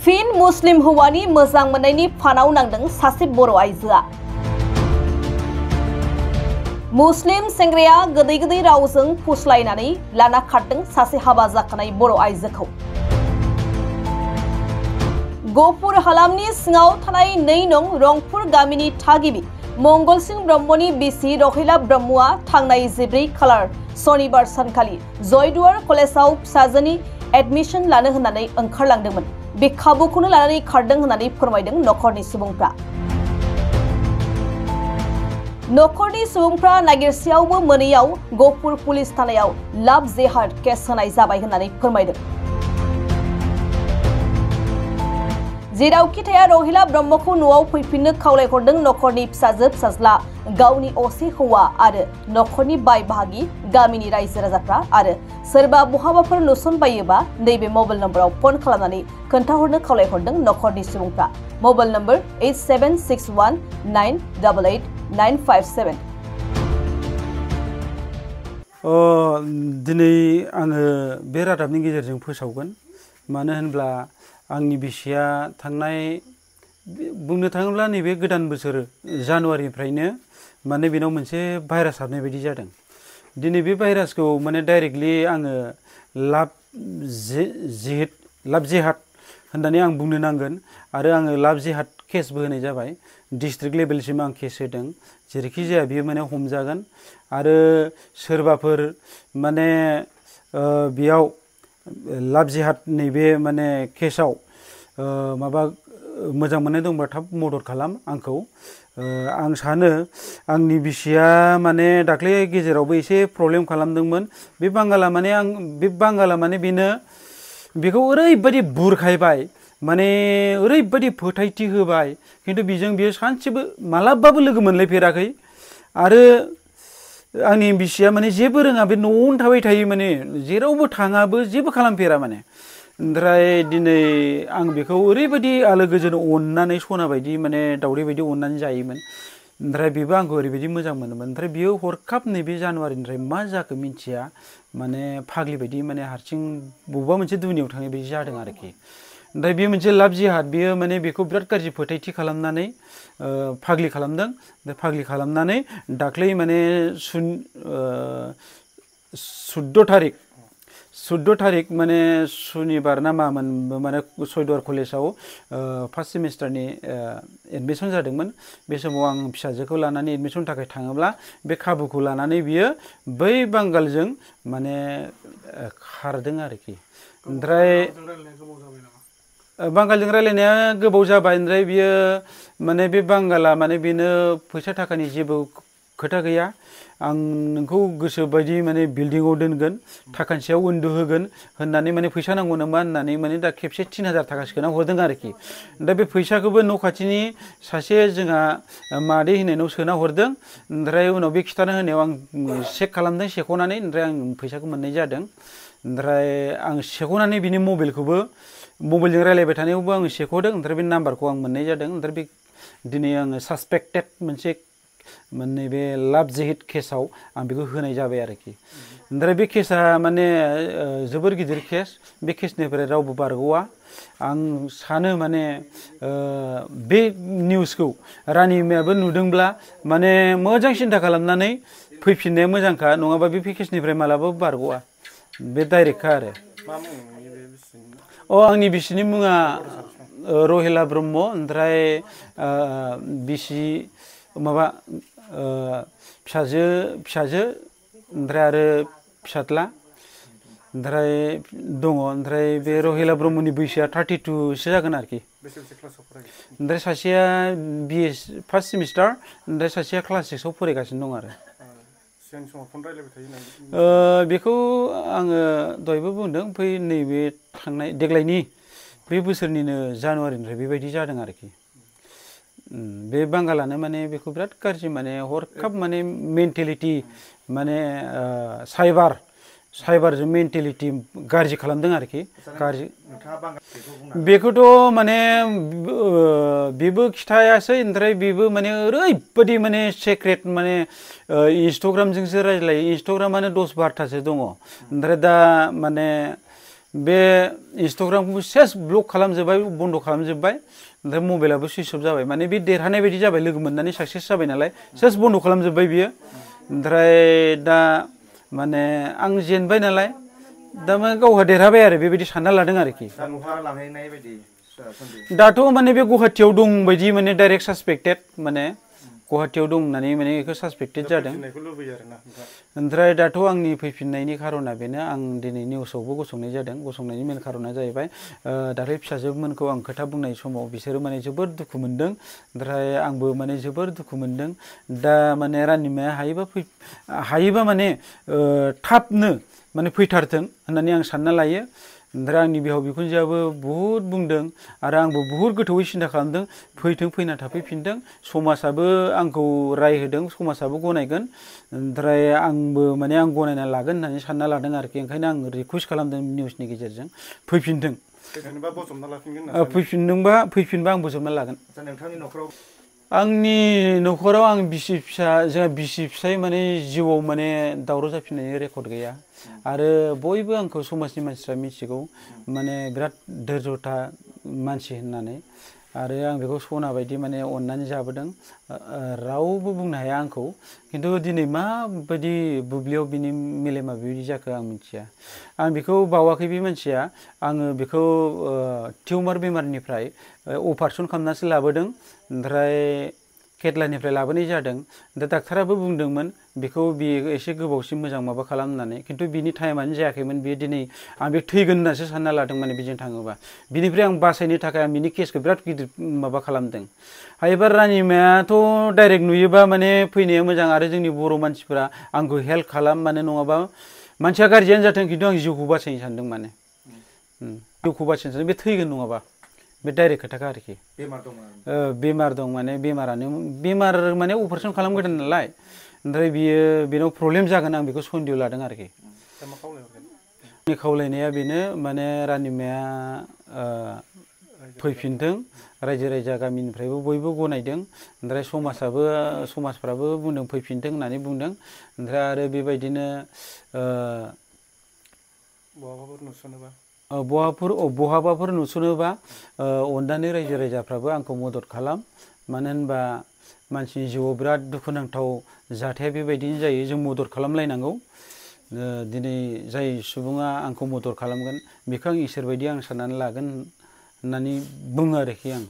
फिन मुस्लिम हौवानि मोजां मोननायनि फानाव नांदों सासे बर' आइजोआ। मुस्लिम सेंग्राया गोदै गोदै रावजों फुस्लायनानै लाना खारदों सासे हाबा जाखानाय बर' आइजोखौ। गहपुर हालामनि सिङाव थानाय 2 नं रंपुर गामिनि थागिबि मंगलसिं ब्रह्मनि बिसि रहिला ब्रह्मआ थांनाय 14 खालार सनिबार सानखालि जयदुवार कलेजाव फिसाजोनि एडमिशन लानो होननानै ओंखारलांदोंमोन। बे खाबुखौनो लानानै खारदों होननानै फोरमायदों नखरनि सुबुंफ्रा। नखरनि सुबुंफ्रा नागिरसेयावबो मोनैयाव गहपुर पुलिस थानायाव लाभ जेहाद केस होनाय जाबाय होननानै फोरमायदों। जेरावखि थाया रहिला ब्रह्मखौ न'आव फैफिननो खावलायहरदों नखरनि फिसाजो फिसाज्ला, गावनि असे हौवा आरो नखरनि बाय बाहागि, गामिनि रायजो राजाफ्रा आरो सोरबा बहाबाफोर नुसनबायोबा नैबे मबाइल नम्बराव फन खालामनानै खोन्थाहरनो खावलायहरदों नखरनि सुबुंफ्रा। Mobile number 8761988957। दिनै आङो बे रादाबनि गेजेरजों फोसावगोन। मानो होनब्ला आंनि बिसिया थांनाय बुंनो थाङोब्ला नैबे गोदान बोसोर जानुवारिनिफ्रायनो माने बेनाव मोनसे भाइरास हाबनाय बायदि जादों। दिनै बे भाइरासखौ माने डाइरेक्टलि आङो लाभ जेहाद होननानै आं बुंनो नांगोन आरो आङो लाभ जेहाद केसबो होनाय जाबाय। डिस्ट्रिक्ट लेभेलसिम आं केस होदों। जेरैखि जाया बियो माने हमजागोन आरो सोरबाफोर माने बेयाव लाभ जेहाद नैबे माने केसाव माबा मोजां मोननाय दंबा थाब मदद खालाम आंखौ। आं सानो आंनि बिसिया माने दाख्लै गेजेरावबो एसे प्रब्लेम खालामदोंमोन। बे बांगाला माने बेनो बेखौ ओरैबायदि बुरखायबाय, माने ओरैबायदि फोथायथि होबाय, खिन्थु बियो सानसेबो मालाबाबो लोगो मोनलायफेराखै। आरो आंनि बिसिया माने जेबो रोङा, बे न'आवनो थाबाय थायो, माने जेरावबो थाङाबो, जेबो खालामफेरा माने। ओमफ्राय दिनै आं बेखौ ओरैबायदि आलो गोजोन अननानै सना बायदि माने दावदै बायदि अननानै जायोमोन। ओमफ्राय बेबो आंखौ ओरैबायदि मोजां मोनोमोन। ओमफ्राय बियो हरखाब नैबे जानुवारिनिफ्राय मा जाखो मिथिया, माने फाग्लि बायदि माने हारसिं बबेबा मोनसे दुनियाव थांनाय बायदि जादों आरोखि। ओमफ्राय बेयो मोनसे लाभ जेहाद, बियो माने बेखौ बिराद गाज्रि फोथायथि खालामनानै फाग्लि खालामदों। फाग्लि खालामनानै दाख्लै माने 14 थारिख माने सुनिबार ना मामोन, माने जयदुवार कलेजाव फार्स्ट सेमिस्टारनि एडमिसन जादोंमोन। बे समाव आं फिसाजोखौ लानानै एडमिसननि थाखाय थाङोब्ला बे खाबुखौ लानानै बियो बै बांगालजों माने खारदों आरोखि। ओमफ्राय बांगालजों रायलायनाया गोबाव जाबाय। ओमफ्राय बियो माने बे बांगाला माने बेनो फैसा थाखानि जेबो खोथा गैया। आं नोंखौ गोसो बायदि माने बिल्डिंआव दोनगोन, थाखानसेयाव उन्दुहोगोन होननानै माने फैसा नांगौ नामा होननानै माने दा खेबसे 3000 थाखा सोना हरदों आरोखि। दा बे फैसाखौबो न' खाथिनि सासे जोंहा मादै होननायनाव सोना हरदों। ओमफ्राय उनाव बे खिथाना होनायाव आं चेक खालामदों सेख'नानै, ओमफ्राय आं फैसाखौ मोननाय जादों। ओमफ्राय आं सेख'नानै बिनि मबाइलजों रायलायबाय थानायावबो आङो सेख'दों। ओमफ्राय बे नाम्बारखौ आं मोननाय जादों। ओमफ्राय बे दिनै आङो सासपेक्टेड मोनसे माने बे लाभ जेहाद केसाव आं बेखौ होनाय जाबाय आरोखि। ओमफ्राय बे केसा माने जोबोर गिदिर केस। बे केसनिफ्राय रावबो बारग'आ। आं सानो माने बे निउसखौ रानिमायाबो नुदोंब्ला माने मोजां सिन्था खालामनानै फैफिननाया मोजांखा, नङाबा बे केसनिफ्राय मालाबाबो बारग'आ। बे डाइरेक्टखा आरो। आंनि बिसिनि मुङा रहिला ब्रह्म। ओमफ्राय बिसि माबा फिसाजो ओमफ्राय आरो फिसाज्ला ओमफ्राय दङ। ओमफ्राय बे रहिला ब्रह्मनि बैसोआ 32सो जागोन आरोखि। ओमफ्राय सासेया BA फार्स्ट सेमिस्टार, ओमफ्राय सासेया क्लास 6आव फरायगासिनो दं आरो। बेखौ आङो दहायबो बुंदों, नैबे देग्लायनि बे बोसोरनिनो जानुवारिनिफ्राय बेबायदि जादों आरोखि। बे बांगालानो माने बेखौ बिराद गाज्रि, माने हरखाब माने मेन्टेलिटि, माने साइबारजों मेन्टेलिटि गाज्रि खालामदों आरोखि। बेखौथ' माने बेबो खिथायासै। ओमफ्राय बेबो माने ओरैबायदि माने सेक्रेट, माने इन्सटाग्रामजोंसो रायज्लायो। इन्सटाग्रामानो 10-12थासो दङ। ओमफ्राय दा माने बे इन्स्टाग्रामखौबो सेस ब्लक खालामजोब्बाय बन्द खालामजोब्बाय ओमफ्राय मबाइलाबो सुइच अफ जाबाय माने बे देरहानाय बायदि जाबाय लोगो मोननानै साक्सेस जाबाय नालाय सेस बन्द खालामजोब्बाय बियो ओमफ्राय दा माने आं जेनबाय नालाय दा माने गावहा देरहाबाय आरो बेबायदि सानना लादों आरोखि दाथ' माने बे गुवाहाटियाव दं बायदि माने डाइरेक्ट सासपेक्टेड माने गुवाहाटियाव दं होननानै माने बेखौ सासपेक्टेड जादों ओमफ्राय दाथ' आंनि फैफिननायनि खारना बेनो आं दिनै निउसावबो गसंनाय जादों गसंनायनि मेन खारना जाहैबाय दाख्लै फिसाजोमोनखौ आं खोथा बुंनाय समाव बिसोरो माने जोबोद दुखु मोनदों ओमफ्राय आंबो माने जोबोद दुखु मोनदों दा माने रानिमाया हायोबा माने थाबनो माने फैथारथों होननानै आं सानना लायो ओमफ्राय आंनि बिहाव बिखुनजोआबो बहुद बुंदों आरो आंबो बहुद गोथौयै सिन्था खालामदों फैथों फैना थाफैफिनथों समाजाबो आंखौ राय होदों समाजाबो गनायगोन ओमफ्राय आंबो माने आं गनायना लागोन होननानै सानना लादों आरोखि ओंखायनो आं रिकुवेस्ट खालामदों निउसनि गेजेरजों फैफिनथों फैफिनबा आं बोजबना लागोन आंनि न'खराव आं बिसि फिसा जोंहा बिसि फिसाय माने जिउआव माने दावराव जाफिननायनि रेकर्ड गैया आरो बयबो आंखौ समाजनि मानसिफ्रा मिथिगौ माने बिराद धैर्यथा मानसि होननानै आरो आं बेखौ सना बायदि माने अननानै जाबोदों रावबो बुंनो हाया आंखौ खिन्थु दिनै माबायदि बुब्लियाव बिनि मेलेमा बेबायदि जाखो आं मिथिया आं बेखौ बावाखै बे मानसिया आङो बेखौ टिउमार बेमारनिफ्राय अपारेसन खालामनासो लाबोदों ओमफ्राय केटलानिफ्राय लाबोनाय जादों दा डाक्टाराबो बुंदोंमोन बेखौ बियो एसे गोबावसिम मोजां माबा खालाम होननानै खिन्थु बिनि टाइमानो जायाखैमोन बियो दिनै आं बे थैगोन होननासो सानना लादों माने बिजों थाङोबा बिनिफ्राय आं बासायनो थाखाय आं बिनि केसखौ बिराद गिदिर माबा खालामदों हायोबा रानिमायाथ' डाइरेक्ट नुयोबा माने फैनाया मोजां आरो जोंनि बर' मानसिफोरा आंखौ हेल्प खालाम माने नङाबा मानसिया गाज्रियानो जाथों खिन्थु आं जिउखौ बासायनो सानदों माने जिउखौ बासायनो सानदों बे थैगोन नङाबा बे डाइरेक्ट खोथाखा आरोखि बेमार दं माने बेमार माने अपारेसन खालामगोदान नालाय ओमफ्राय बियो बेनाव प्रब्लेम जागोन आं बेखौ सन्देह लादों आरोखि आंनि खावलायनाया बेनो माने रानिमाया फैफिनथों रायजो राजा गामिनिफ्रायबो बयबो गनायदों ओमफ्राय समाजफ्राबो बुंदों फैफिनथों होननानै बुंदों ओमफ्राय आरो बेबायदिनो बहाबाफोर नुसनोबा अननानै रायजो राजाफ्राबो आंखौ मदद खालाम मानो होनबा मानसिनि जिउआव बिराद दुखुनांथाव जाथाया बेबायदिनो जायो जों मदद खालामलायनांगौ दिनै जाय सुबुङा आंखौ मदद खालामगोन बेखौ आं इसोर बायदि आं साननानै लागोन होननानै बुङो आरोखि आं